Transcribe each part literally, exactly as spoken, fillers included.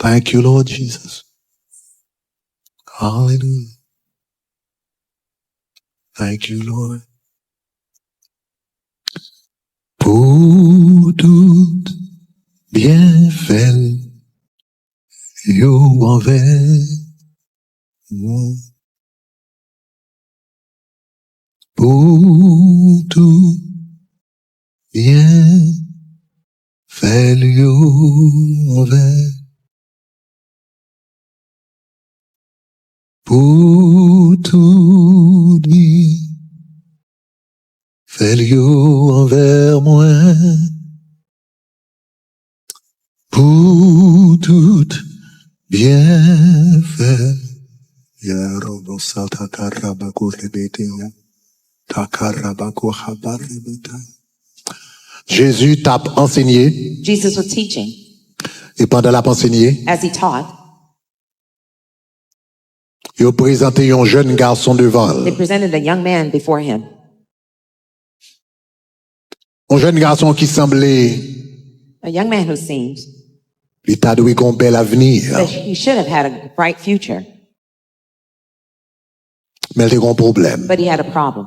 Thank you, Lord Jesus. Hallelujah. Thank you, Lord. Pou tout byenfè l yo anvè mwen. Pou tout byenfè l yo anvè. Pou tout byenfè l yo anvè mwen. Pou tout byenfè l. Ya robo sata karabako rebete ya. Takarabako habaribita. Jezi t ap ansenye. Jesus was teaching. E pandan l ap ansenye, as he taught, yo prezante yon jèn gason devan l. They presented a young man before him. Yon jèn gason ki sanble, a young man who seemed, li ta dwe gen yon bèl avni, that he should have had a bright future, men l te gen yon pwoblèm. But he had a problem.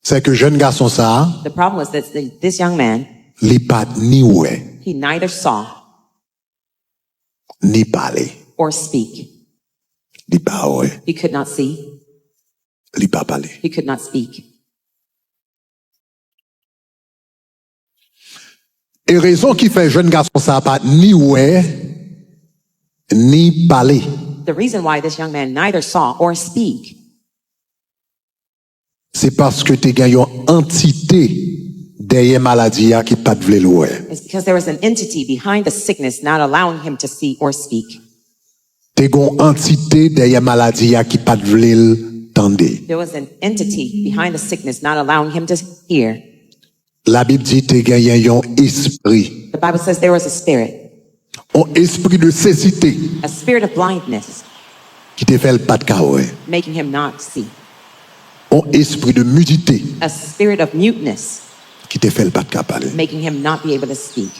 Se ke jèn gason sa a, the problem was that th- this young man, li pa t ni wè, he neither saw, ni pale. Or speak. Li pa wè. He could not see. Li pa pale. He could not speak. E rezon ki fè jèn gason sa a pa ni wè, ni pale, the reason why this young man neither saw or speak, se paske te gen yon antite dèyè maladi a ki pa t vle l wè. Is because there was an entity behind the sickness not allowing him to see or speak. Te gen yon antite dèyè maladi a ki pa t vle l tande. There was an entity behind the sickness not allowing him to hear. Labib di te genyen yon espri. The Bible says there was a spirit, yon espri de sesite, a spirit of blindness, ki te fè l pa t ka wè. Making him not see. Yon espri de midite, a spirit of muteness, ki te fè l pa t ka pale. Making him not be able to speak.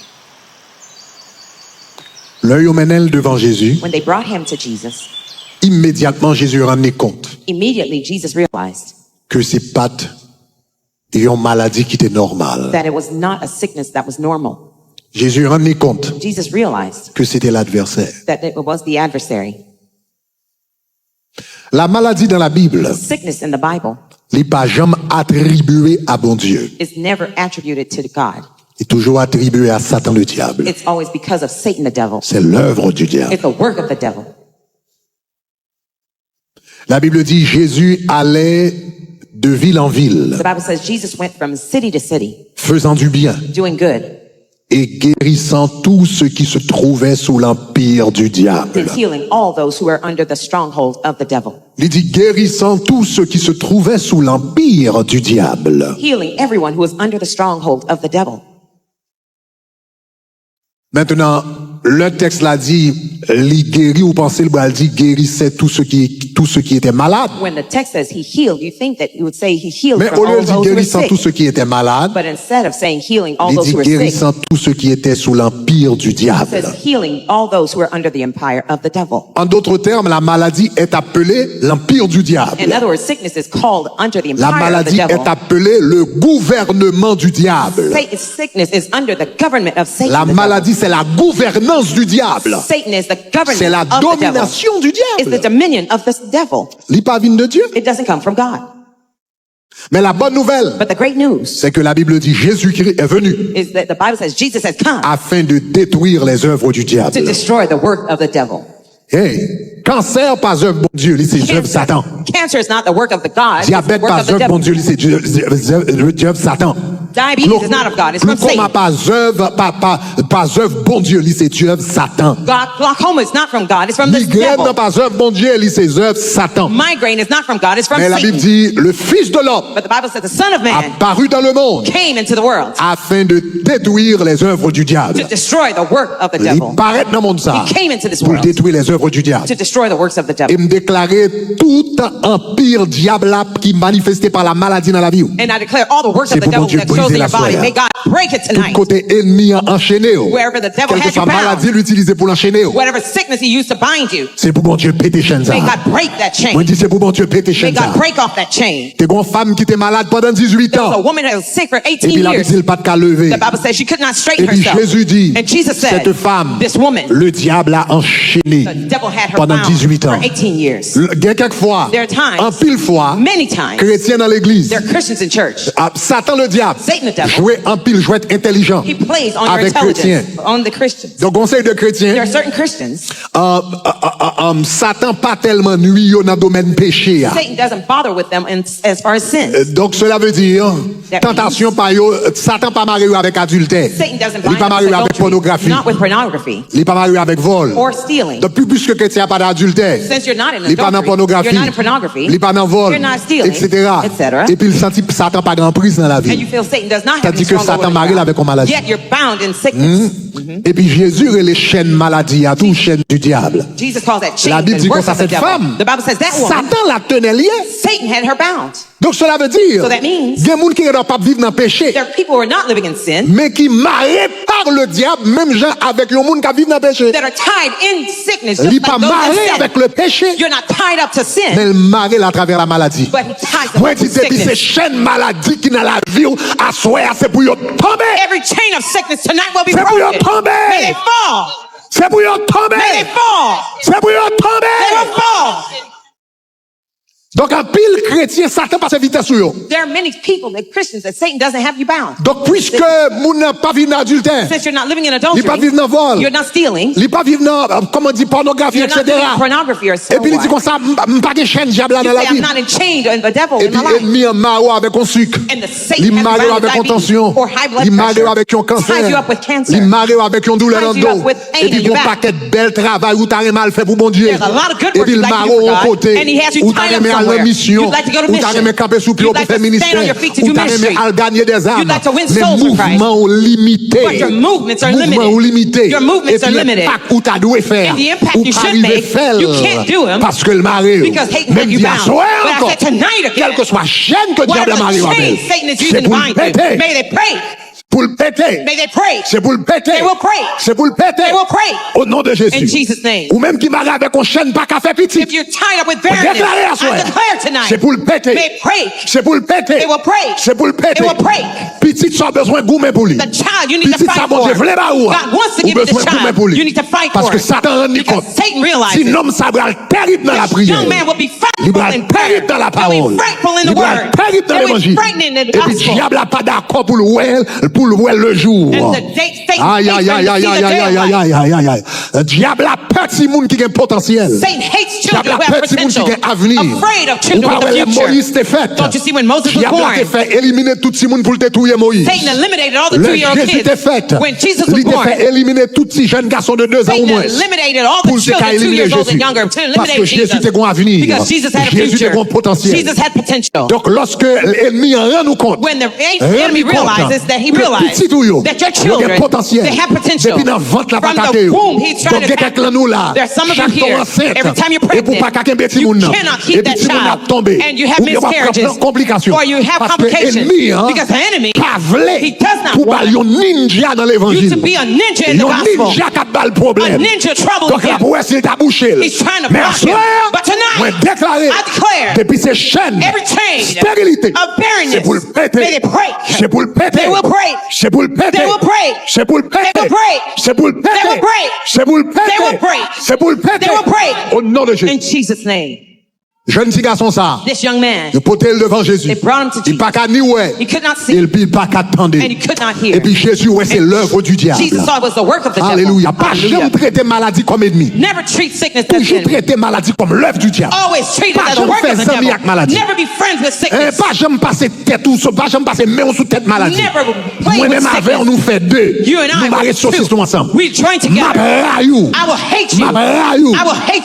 Lè yo mennen l devan Jezi, when they brought him to Jesus, imedyatman Jezi rann li kont, immediately Jesus realized, ke se pa t yon maladi ki te nòmal. That it was not a sickness that was normal. Jezi rann li kont, Jesus realized, ke se te ladvèsè. That it was the adversary. La maladie dans la Bible, sickness in the Bible, li pa janm atribye a Bondye. Is never attributed to God. Li toujou atribye a Satan le diable. It's always because of Satan the devil. C'est l'œuvre du diable. It's the work of the devil. La Bible dit, Jésus allait de ville en ville, the Bible says Jesus went from city to city, faisant du bien, doing good, et guérissant tous ceux qui se trouvaient sous l'empire du diable. And healing all those who were under the stronghold of the devil. Li di, guérissant tous ceux qui se trouvaient sous l'empire du diable. Healing everyone who was under the stronghold of the devil. Maintenant, lè tèks la di, li geri, ou panse l pral di, guérissait tous ceux qui, tous ceux qui étaient malades. When the text says he healed, you think that you would say he healed from all those who were sick. Men olye l di, guérissant tous ceux qui étaient malades, but instead of saying healing all those who were sick, li di, guérissant tous ceux qui étaient sous l'empire du diable. It says healing all those who were under the empire of the devil. En d'autres termes, la maladie est appelée l'empire du diable. In other words, sickness is called under the empire of the devil. La maladie est appelée le gouvernement du diable. Sa-, sickness is under the government of Satan the devil. La maladie, c'est la gouvernance du diable. Satan is the government of the devil. C'est la domination du diable. It's the dominion of the devil. Li pa vin de Dieu. It doesn't come from God. Men la bonne nouvelle, but the great news, c'est que la Bible dit, Jésus-Christ est venu, is that the Bible says Jesus has come, afin de détruire les œuvres du diable. To destroy the work of the devil. Hey, kansè pa zèv Bondye, li se zèv Satan. Cancer is not the work of the God, it's the work of the devil. Dyabèt pa zèv Bondye, li se zèv, zèv, zèv, zèv Satan. Diabetes is not of God, it's from Satan. Glo-, glokoma pa zèv, pa, pa, pa zèv Bondye, li se zèv Satan. God, glaucoma is not from God, it's from the devil. Migrèn nan pa zèv Bondye, li se zèv Satan. Migraine is not from God, it's from Satan. Men Labib di, le Fils de l'homme, but the Bible says the Son of Man, apparu dans le monde, came into the world, afin de détruire les œuvres du diable. To destroy the work of the devil. Li parèt nan mond sa, he came into this world, pou l detwi les œuvres du diable. To destroy destroy the works of the devil. E m deklare tout anpil dyab la ki manifeste pa la maladi nan lavi w. And I declare all the works of the devil that shows in your body, may God break it tonight. Tout kote enmi an anchene w. Wherever the devil has you bound. Kèlkeswa maladi l itilize pou l anchene w. Whatever sickness he used to bind you. Se pou Bondye pete chèn sa. May God break that chain. Mwen di se pou Bondye pete chèn sa. May God break off that chain. Te gon fanm ki te malad pandan dizuit an. There was a woman that was sick for eighteen years. Epi Labib di l pa t ka leve. The Bible says she could not straighten herself. Epi Jezi di, cette femme, le diable a enchaîné pendant dix-huit ans. Gen kèk fwa, anpil fwa, kretyen nan legliz, Satan le diable jwe anpil jwèt entèlijan avèk kretyen. Donk, gon seri de kretyen, Satan pa tèlman nwi yo nan domèn peche a. Donk, cela veut dire, tantasyon pa yo, Satan pa mare yo avèk adiltè. Li pa mare yo avèk pònografi. Li pa mare yo avèk vòl. Donk, pi, piske kretyen an pa nan adiltè, li pa nan pònografi, li pa nan vòl, etsetera. Epi l santi Satan pa gen anpriz nan lavi l. Tandike Satan mare l avèk yon maladi. Epi Jezi rele chèn maladi a tou chèn du diable. Labib di konsa, cette femme, Satan la tenait liée. Donk, cela veut dire, gen moun ki gentan p ap viv nan peche, men ki mare par le diable, menm jan avèk yon moun k ap viv nan peche. Li pa mare avèk le peche, men l mare l atravè la maladi. Mwen di, depi se chèn maladi ki nan lavi w, aswè a, se pou yo tonbe. Se pou yo tonbe. Se pou yo tonbe. Se pou yo tonbe. Donk, anpil kretyen, Satan pase vitès sou yo. Donk, piske moun nan pa viv nan adiltè, li pa viv nan vòl, li pa viv nan, kòman di, pònografi, etsetera. Epi li di konsa, m pa gen chèn dyab la nan lavi m. Epi enmi an mare w avèk yon sik. Li mare w avèk yon tansyon. Li mare w avèk yon kansè. Li mare w avèk yon doulè nan do. Epi gon pakèt bèl travay ou ta renmen al fè pou Bondye. Epi l mare w yon kote, ou ta renmen al nan misyon, ou ta renmen kanpe sou pye w pou fè ministè, ou ta renmen al ganye dèzam. Men mouvman w limite. Mouvman w limite. Epi enpak ou ta dwe fè a, ou pa rive fè l paske l mare w. Men m di aswè ankò, kèlkeswa chèn ke dyab la mare w avè l, se pou l pete. Pou l pete. Se pou l pete. Se pou l pete. O non de Jezi. Ou menm ki mare avèk yon chèn pa ka fè pitit, mwen deklare aswè a, se pou l pete. Se pou l pete. Se pou l pete. Pitit sa w bezwen goumen pou li. Pitit sa Bondye vle ba ou a, ou bezwen goumen pou li. Paske Satan rann li kont, ti nonm sa pral terib nan lapriyè. Li pral terib nan lapawòl. Li pral terib nan levanjil. Epi dyab la pa dakò pou l wè, pou l wè lejou. Ayayayayayayayayayayay. Dyab la pè timoun ki gen potansyèl. Dyab la pè timoun ki gen avni. Ou pa wè lè Moyiz te fèt, dyab la te fè elimine tout timoun pou l te touye Moyiz. Lè Jezi te fèt, li te fè elimine tout ti jèn gason de de zan ou mwens pou l te ka elimine Jezi. Paske Jezi te gon avni. Jezi te gon potansyèl. Donk, lòske ènmi an rann ou kont, rann li kont ke pitit ou yo, yo gen potansyèl. Depi nan vant la pa ka te yo. Donk, gen kèk nan nou la, chak fwa w ansent, epi w pa ka kenbe timoun nan, epi timoun nan ap tonbe, oubyen w ap pran konplikasyon. Paske ènmi an pa vle pou ba l yon nindja nan levanjil. Yon nindja k ap ba l pwoblèm. Donk, l ap wè si l ta bouche l. Men aswè a, mwen deklare, depi se chèn sterilite, se pou l pete. Se pou l pete. Se pou l pete. Se pou l pete. Se pou l pete. Se pou l pete. Se pou l pete. O non de Jezi. Jèn ti gason sa a, yo pote l devan Jezi. Li pa ka ni wè, epi li pa ka tande. Epi Jezi wè se lèv di dyab. Alelouya. Pa janm trete maladi kòm ènmi. Toujou trete maladi kòm lèv di dyab. Pa janm fè zanmi ak maladi. Pa janm pase tèt ou, pa janm pase men w sou tèt maladi. Mwen menm avè w, nou fè de. Nou mare sosis nou ansanm. M ap rayi w. M ap rayi w.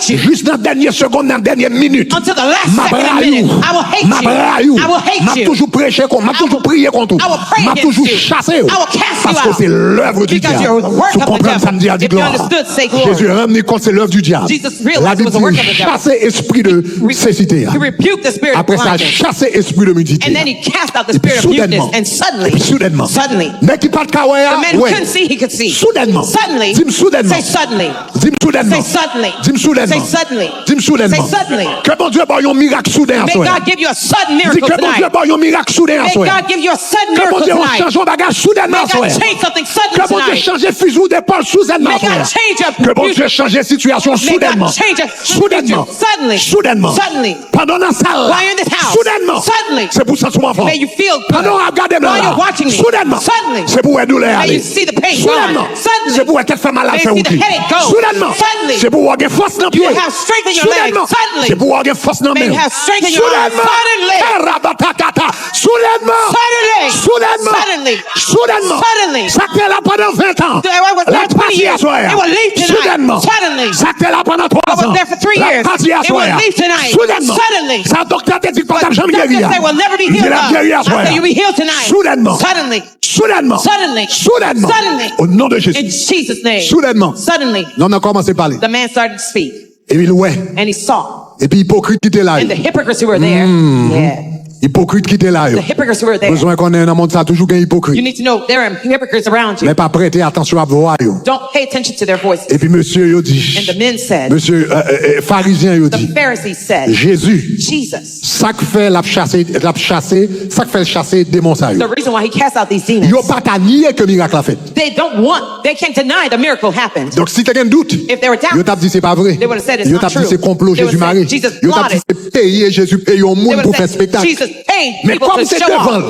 Jis nan dènye segonn, nan dènye minit. to the last second of minute. I will hate you. I will hate you. M ap toujou preche kont, m ap toujou priye kont ou. I will pray against you. M ap toujou chase yo. I will cast you out. Paske se lèv di dyab. Because you're a work of the devil. Ou konprann sa m di a, di glwa. If you understood, say glory. Jezi rann li kont se lèv di dyab. Jesus realized it was a work of the devil. Labib di, li chase espri de sesite a. He rebuked the spirit of blindness. Apre sa, chase espri de midite a. And then he cast out the spirit of muteness. And suddenly, epi soudènman, epi soudènman, suddenly, nèg ki pa t ka wè a, the man who couldn't see, he could see. Soudènman. Suddenly. Di m soudènman. Say suddenly. Di m soudènman. Say suddenly. Di m soudènman. Say suddenly. Di m soudènman. Say suddenly. Ke Bondye ba w yon mirak souden aswè. May God give you a sudden miracle tonight. Di ke Bondye ba w yon mirak souden aswè. May God give you a sudden miracle tonight. Ke Bondye chanje yon bagay soudènman aswè. May God change something suddenly tonight. Ke Bondye chanje fizi w de pòl soudènman aswè. May God change your future. Ke Bondye chanje sitiyasyon soudènman. May God change your future. Soudènman. Suddenly. Soudènman. Suddenly. Pandan w nan sal la, while you're in this house, soudènman, suddenly, se pou w santi w anfòm. May you feel good. Pandan w ap gade m la, while you're watching me, soudènman, suddenly, se pou w wè doulè a ale. May you see the pain gone. Soudènman, suddenly, se pou w wè tèt fè mal la fè wout li. May you see the headache go. Soudènman, suddenly, se pou w wè w gen fòs nan pye. You will have strength in your legs. Soudènman, suddenly, se pou w wè w gen fòs nan men w. May you have strength in your arms. Soudènman, suddenly, eh, rabatakata. Soudènman, suddenly, soudènman, suddenly, soudènman, suddenly, sa k te la pandan ven tan, the, I was there twenty years. L ap pati aswè a. It will leave tonight. Soudènman. Suddenly. Sa k te la pandan twa zan, I was there for three years. L ap pati aswè a. It will leave tonight. Soudènman. Suddenly. Sa doktè te di k pa t ap janm geri a. What the doctors say will never be healed of, I say you'll be healed tonight. Soudènman. Suddenly. Soudènman. Suddenly. Soudènman. Suddenly. O non de Jezi. In Jesus' name. Soudènman. Suddenly. Nonm nan kòmanse pale. The man started to speak. Epi l wè. And he saw. Epi ipokrit ki te la yo. And the hypocrites who were there. Yeah. Ipokrit ki te la yo. The hypocrites who were there. Bezwen konnen nan mond sa toujou gen ipokrit. You need to know there are hypocrites around you. Men pa prete atansyon ap vwa yo. Don't pay attention to their voices. Epi mesye yo di. And the men said, mesye, eh, eh, eh, Farizyen yo di. The Pharisees said, Jezi, Jesus, sa k fè l ap chase, l ap chase, sa k fè l chase demon sa yo. The reason why he cast out these demons. Yo pa ka nye ke mirak la fèt. They don't want, they can't deny the miracle happened. Donk, si te gen dout, yo t ap di se pa vre. If there were doubts, they would have said it's not true. Yo t ap di se konplo Jezi mare. They would have said Jesus plotted. Yo t ap di se peye Jezi peye yon moun pou fè espektak. They would have said Jesus paid people to show off. Men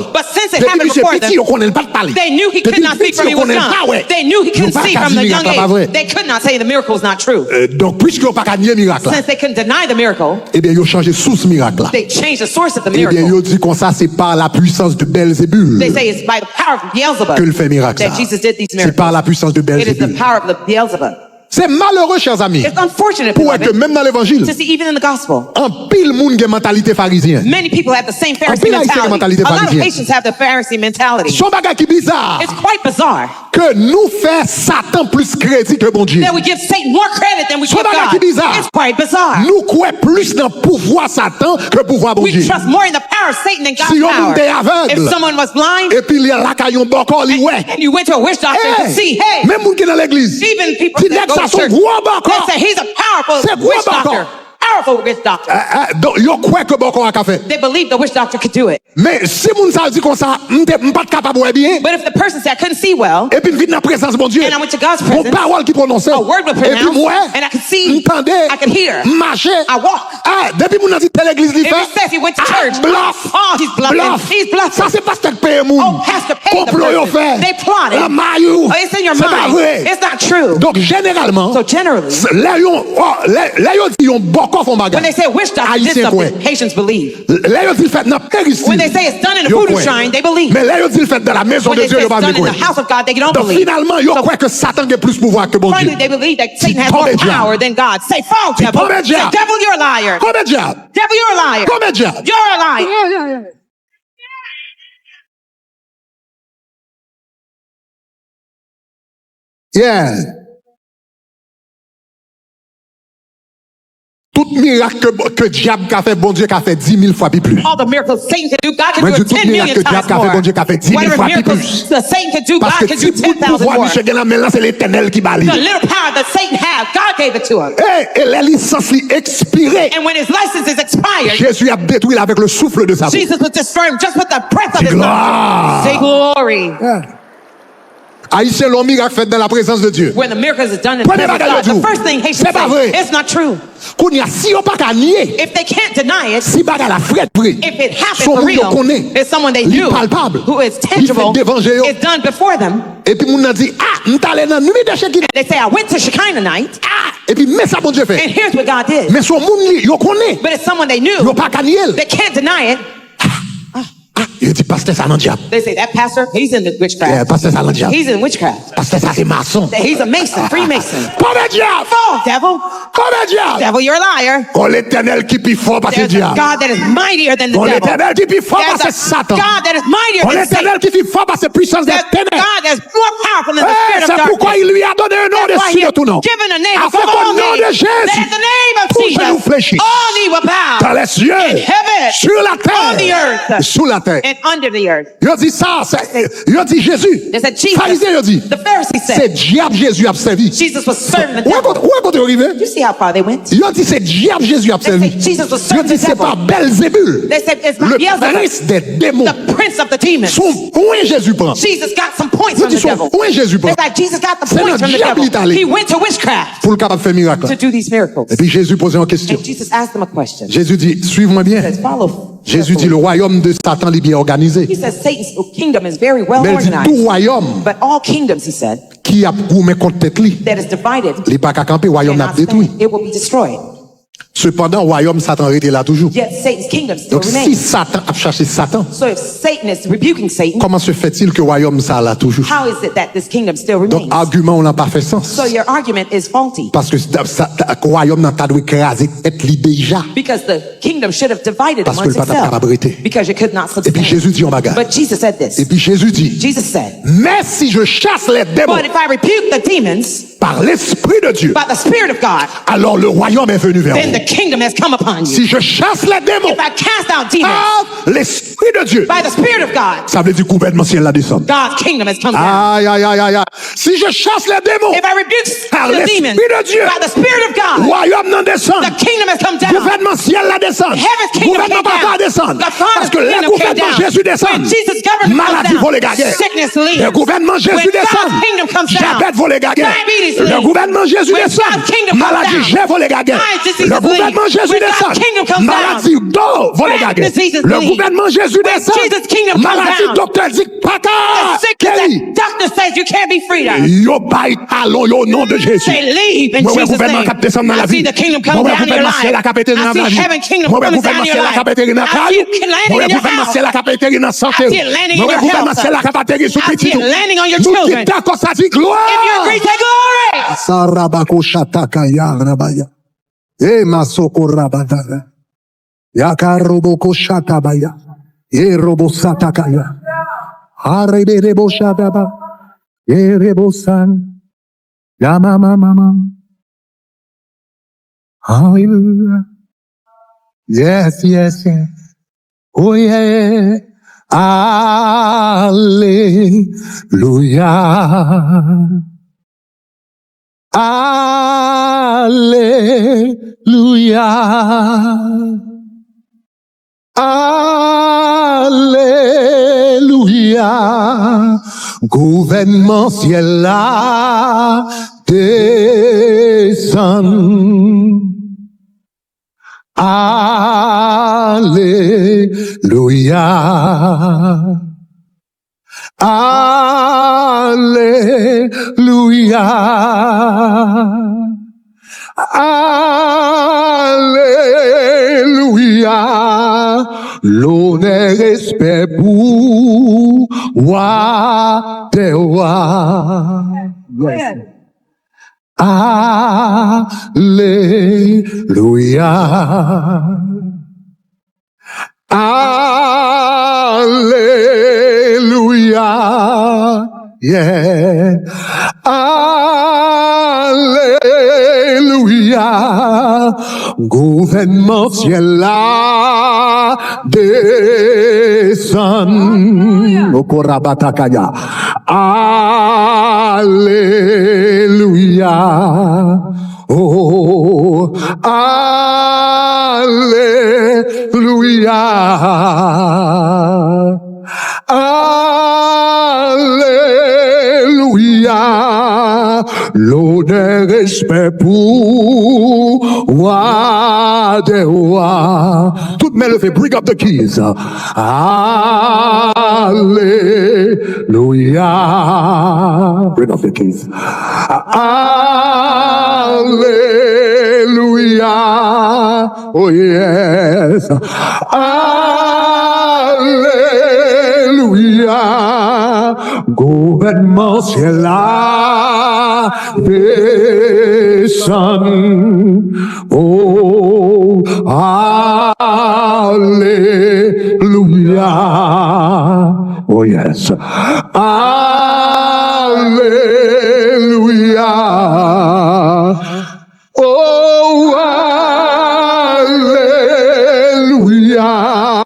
kòm se devan l, depi misye piti, yo konnen l pa t pale. But since it happened before them, they knew he could not speak from he was young. Depi l piti, yo konnen l pa wè. They knew he couldn't see from the young age. Yo pa ka di mirak la pa vre. They could not say the miracle is not true. Euh, donk, piske yo pa ka nye mirak la, since they couldn't deny the miracle, ebyen, yo chanje sous mirak la. They changed the source of the miracle. Ebyen, yo di konsa, se par la puissance de Belzebul. They say it's by the power of Beelzebub that Jesus did these miracles. Ke l fè mirak sa. Se par la puissance de Belzebul. It is the power of the Beelzebub. Se malere, chè zanmi, pou wè ke menm nan levanjil, to see, even in the gospel, anpil moun gen mantalite farizyen. Many people have the same Pharisee mentality. Anpil Ayisyen gen mantalite farizyen. A lot of Haitians have the Pharisee mentality. Se yon bagay ki biza. It's quite bizarre. Ke nou fè Satan plis kredi ke Bondye. That we give Satan more credit than we give God. Se yon bagay ki biza. It's quite bizarre. Nou kwè plis nan pouvwa Satan ke pouvwa Bondye. We trust more in the power of Satan than God's power. Si yon moun te avèg, if someone was blind, epi li al lakay yon bòkò, li wè. And, and you went to a witch doctor and could see, hey, menm moun ki nan legliz, even people that go to church, di nèg sa se yon gwo bòkò. They say he's a powerful witch doctor. Se gwo bòkò. Powerful witch doctor. Eh, eh, donk, yo kwè ke bòkò a ka fè. They believe the witch doctor could do it. Men si moun sa yo di konsa, "M te, m pa t kapab wè byen." But if the person said, "I couldn't see well," Epi m vin nan prezans Bondye. And I went to God's presence, gon pawòl ki pwononse. A word was pronounced, epi m wè, and I could see, m tande, I could hear, m mache. I walk. Ah, depi moun nan di se legliz li fè, if he says he went to church, ah, blòf, oh, he's bluffing. Blòf. He's bluffing. Sa se pastè k peye moun. Oh, pastor paid the person. Konplo yo fè. They plotted. Nan may ou. Oh, it's in your mind. Se pa vre. It's not true. Donk, jeneralman, so generally, lè yon, oh, lè, lè yo di yon bòkò fè yon bagay, when they say witch doctor did something, Ayisyen kwè. Haitians believe. Lè yo di l fèt nan peristil, yo kwè. When they say it's done in a voodoo shrine, they believe. Men lè yo di l fèt dans la maison de Dieu, yo pa vle kwè. When they say it's done in the house of God, they don't believe. Donk, finalman, yo kwè ke Satan gen plis pouvwa ke Bondye. Finally, they believe that Satan has more power than God. Say, "Fall, devil." Say, "Devil, you're a liar." Konbyen dyab? Devil, you're a liar. Konbyen dyab? You're a liar. Yeah. Tout mirak ke, ke dyab ka fè, Bondye ka fè di mil fwa pi plis. All the miracles Satan can do, God can do it ten million times more. Mwen di tout mirak ke dyab ka fè, Bondye ka fè di mil fwa pi plis. Whatever miracles the Satan can do, God can do ten thousand more. Paske ti bout pouvwa misye gen nan men l lan, se Letènèl ki ba li. The little power that Satan has, God gave it to him. E, e lè lisans li ekspire, and when his license is expired, Jezi ap detwi l avèk le souffle de sa bouche. Jesus will destroy him just with the breath of his mouth. Di glwa. Say glory. Yeah. Ayisyen, lè yon mirak fèt dans la présence de Dieu, premye bagay yo di w, se pa vre. Premye bagay yo di w, it's not true. Kounye a, si yo pa ka nye, if they can't deny it, si bagay la fèt vre, if it happened for real, se yon moun yo konnen, it's someone they knew, li palpab, who is tangible, li fèt devan je yo, it's done before them. Epi moun nan di, "Ah, m t ale nan nuit de Shekinah." And they say, "I went to Shekinah night." Ah, epi men sa Bondye fè. And here's what God did. Men se yon moun li, yo konnen. But it's someone they knew. Yo pa ka nye l. They can't deny it. Ah. Yo di, "Pastè sa nan dyab." They say that pastor, he's in the witchcraft. Yeah, pastè sa nan dyab. He's in witchcraft. Pastè sa se mason. He's a mason, Freemason. Kòmè dyab! Oh, devil, Kòmè dyab! Devil, you're a liar. Gon Letènèl ki pi fò pase There's a dyab. God that is mightier than the Gon devil. Letènèl ki pi fò There's pase a Satan. God that is mightier Gon than Satan. Letènèl ki pi fò pase pwisans dè There's a tenèb. God that's more powerful than the Eh, spirit of c'est pourquoi darkness. il lui a donné un nom That's why au-dessus he de tout nom. has given a name Afin above qu'au all nom de names. That Jésus, at the name of tout genou Jesus, fléchisse. All knee will bow. Dans les cieux, In heaven, sur la on the terre, earth, sous la terre. And under the earth. Yo di sa, se, yo di Jezi. They said Jesus. Farizyen yo di. The Pharisees Se said, dyab Jezi ap sèvi. Jesus was serving the Ou wè devil. kote, ou wè kote yo rive? You see how far they went? Yo di se dyab Jezi ap They sèvi. said Jesus was Yo serving di the se pa devil. Bèlzebul, They said it's not le Beelzebub, prince des démons. The prince of the demons. Son pwen Jezi pran. Jesus got some points Yo from di the son devil. pwen Jezi pran. It's like Jesus got the Se nan points from the dyab devil. Li t ale He went to witchcraft pou l kapab fè mirak la. To do these miracles. Epi Jezi poze yon kesyon. And Jesus asked them a question. Jezi di, "Suiv mwen byen." He says, "Follow Jezi di, carefully." "Le royaume de Satan li byen òganize." He says Satan's kingdom is very well Men l di, organized. "Tout wayòm But all kingdoms, he said, ki ap goumen kont tèt li, that is divided li pa ka kanpe, wayòm nan cannot ap detwi." stand. It will be destroyed. Sepandan, wayòm Satan rete la toujou. Yet Satan's kingdom still Donk, si remains. Satan ap chache Satan, So if Satan is rebuking Satan, kòman se fètil ke wayòm sa la toujou? How is it that this kingdom still Donk, remains? Agiman w lan pa fè sans. So your argument is faulty. Paske sa- sa- sa- wayòm nan ta dwe kraze tèt li deja. Because the kingdom should have divided Paske amongst l pa t ap kapab itself. Rete. Because you could not Epi sustain. Jezi di yon bagay. But Jesus said this. Epi Jezi di, Jesus said, "Mais si je chasse les démons But if I rebuke the demons par l'Esprit de Dieu, by the Spirit of God, alors le royaume est venu vers then vous." The kingdom has come upon you. Si je chasse les démons If I cast out demons par l'Esprit de Dieu, by the Spirit of God, sa vle di gouvènman syèl la desann. God's kingdom has come down. Ay, ay, ay, ay, ay. Si je chasse les démons If I rebuke par the demons l'Esprit de Dieu, by the Spirit of God, wayòm nan desann. The kingdom has come down. Gouvènman syèl la desann. Heaven's kingdom Gouvènman came papa down. a desann. The Father's Paske lè kingdom came gouvènman down. Jezi desann, When Jesus' government comes maladi down, vole gaye. Sickness leaves. Lè gouvènman Jezi When desann, God's kingdom comes down, dyabèt vole gaye. Diabetes Lè leaves. Gouvènman Jezi When desann, God's kingdom comes maladi down, je vole gaye. Eye diseases Lè Gouvènman leave. Jezi When God's desann, kingdom comes down, maladi do vole Back gaye. diseases Lè leave. Gouvènman Jezi When desann, Jesus' kingdom comes maladi down, doktè di pa ka The sickness geri. That doctor says you can't be free of. Yo bay talon yo o non de Jezi. Say leave in Mwen wè Jesus' gouvènman name. K ap desann nan I lavi. See the kingdom Mwen coming wè down in your gouvènman syèl la life. K ap ateri nan I see lavi. Heaven kingdom Mwen wè coming down gouvènman in your syèl la K life. ap ateri nan I kay see ou. you landing Mwen wè in your gouvènman house. Syèl la K ap ateri nan sante I ou. See it landing Mwen in wè your gouvènman health. Syèl la K ap ateri sou I See pitit it ou. Landing on your Nou ki children. Dakò sa di glwa. If you agree, say glory. Sarabakoshatakaya rabaya. E masoko rabadara. Yakarobokoshatabaya. E robosatakaya. Arebeboshataba. E rebosan. Ya mama mama. Hallelujah. Yes, yes, yes. Oh yeah. Alelouya. Alelouya. Alelouya. Gouvènman syèl la desann. Alelouya. Alelouya. Alelouya. Lonè, respè pou wa dè wa. Alelouya. Alelouya. Yeah. Alelouya. Gouvènman syèl la desann. Okorabatakaya. Alelouya. Oh, alelouya. Alelouya. Lonè, respè pou Wa dè wa. Tout men leve, bring up the keys. Alelouya. Bring up the keys. Alelouya. Oh yes. Alelouya. Gouvènman syèl la desann. Oh, alelouya. Oh yes. Alelouya. Oh, alelouya.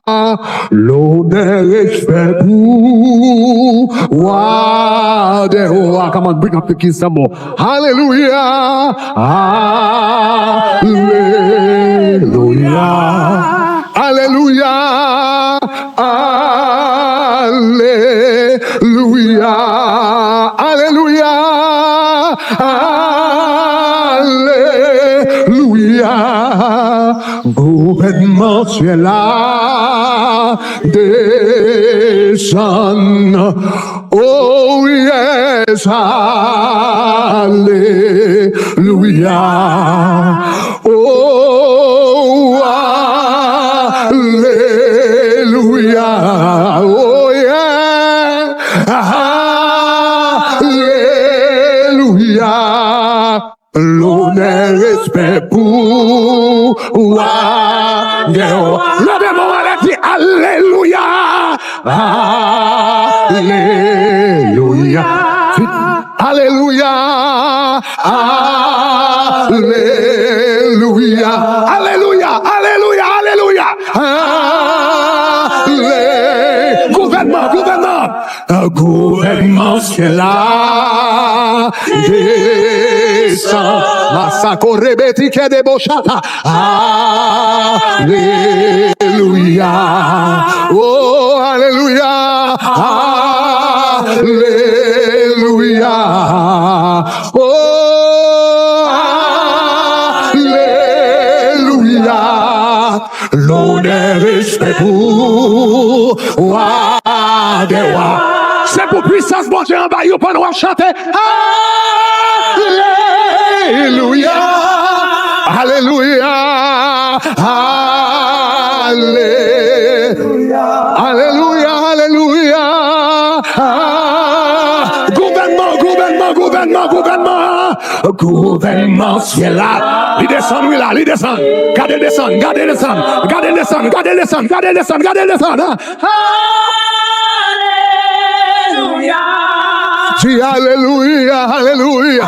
Lonè, respè pou Wa dè wa. Come on, bring up the keys some more. Alelouya. Alelouya. Alelouya. Alelouya. Alelouya. Alelouya. Gouvènman syèl la desann. Oh yes. Alelouya. Oh, alelouya. Oh yeah. Alelouya. Lonè, respè pou Wa dè wa. Leve men w anlè, di alelouya. Alelouya. Alelouya. Alelouya. Alelouya. Alelouya. Alelouya. Ale. Gouvènman, gouvènman. Gouvènman syèl la desann. Masako rebeti kè de bochata. Alelouya. Oh, alelouya. Alelouya. Oh, alelouya. Lonè, respè pou Wa dè wa. Se pou pwisans Bondye an ba yo pandan w ap chante. Alelouya. Alelouya. Ale. Alelouya, alelouya. Ah. Gouvènman, gouvènman, gouvènman, gouvènman. Gouvènman syèl la. Li desann, wi la, li desann. Gade desann, gade desann, gade desann, gade desann, gade desann, gade desann. Alelouya. Di alelouya, alelouya.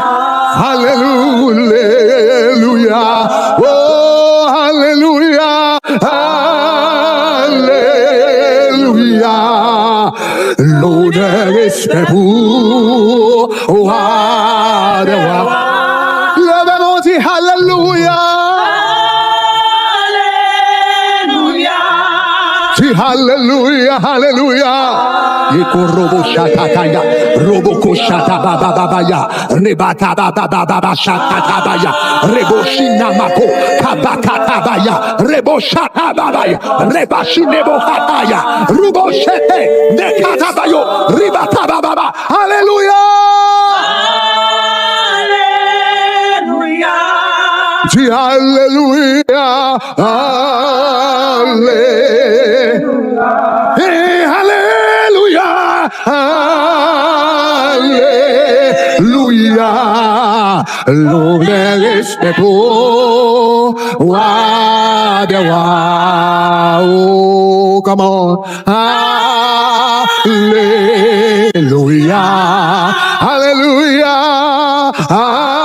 Alelouya. Oh, alelouya. Alelouya. Lonè, respè pou Wa dè wa. Leve men w, di alelouya. Alelouya. Di alelouya, alelouya. Yeko robo shatataya, robo ko shata baba baba ya, rebata baba baba baba shatatabaya, rebo shinamako, kabata tabaya, rebo shata babaya, reba shinebo hataya, rubo shete, nekata bayo, ribata baba baba. Alelouya. Alelouya. Di alelouya. Ale. Hey, alelouya. Alelouya. Lonè, respè pou Wa dè wa. Oh, come on. Alelouya. Alelouya. Alelouya.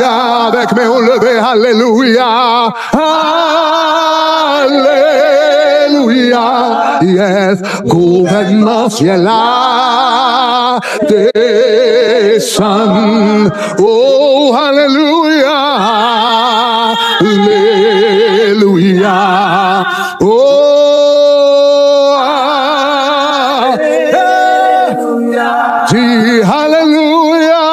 Avèk men w leve, alelouya. Alelouya. Yes. Gouvènman syèl la desann. Oh, alelouya. Alelouya. Oh, alelouya. Alelouya,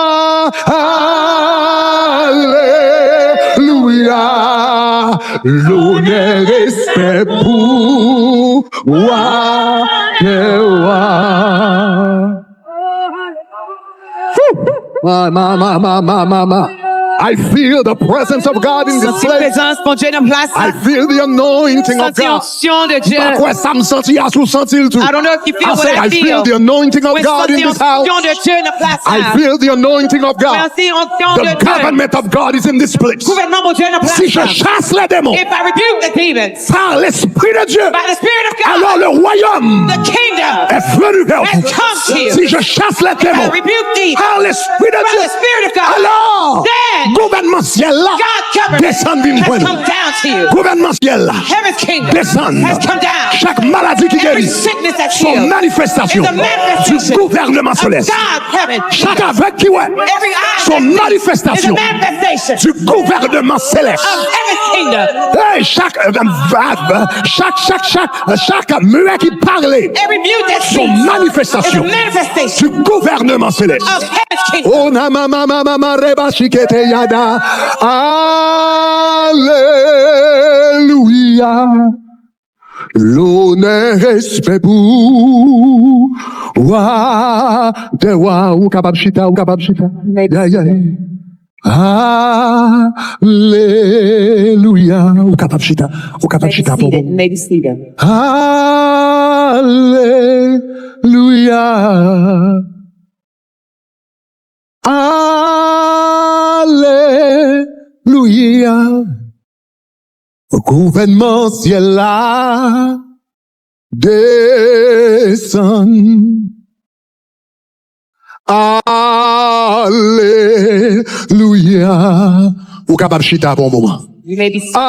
alelouya, lonè, respè pou wa dè wa. Ma, ma, ma, ma, ma, ma, ma. I feel the presence of God in this place. Santi prezans Bondye nan plas la. I feel the anointing of God. Santi onksyon de Dye. M pa kwè sa m santi a, si w santi l tou. I don't know if you feel what I feel. I say, I feel the anointing of God in this house. Mwen santi onksyon de Dye nan plas la. I feel the anointing of God. Mwen santi onksyon de Dye. The government of God is in this place. Gouvènman Bondye nan plas la. Si je chasse les démons, if I rebuke the demons, par l'Esprit de Dieu, by the Spirit of God, alors le royaume, the kingdom, est venu vers vous. Has come to you. Si je chasse les démons, if I rebuke demons, par l'Esprit de Dieu, by the Spirit of God, alors, then, gouvènman syèl la, God government, desann vin jwenn ou. Has come down to you. Gouvènman syèl la, heaven's kingdom, desann. Has come down. Chak maladi ki geri, every sickness that's healed, se yon manifestasyon, is a manifestation, du gouvernement céleste. Of God. Chak avèg ki wè, se yon manifestasyon du gouvernement céleste. Hey, chak, euh, euh, chak, chak, chak, chak, chak mè ki pale, se yon manifestasyon du gouvernement céleste. Oh, na ma, ma, ma, ma, ma, reba, shikete, yada. Alelouya. Lonè, respè pou wa dè wa. Ou kapab chita, ou kapab chita. Alelouya. Ou kapab chita, ou kapab chita pou mwen. Alelouya. Alelouya. Gouvènman syèl la desann. Alelouya. Ou kapab chita pou yon moman. You may be seated. Ale-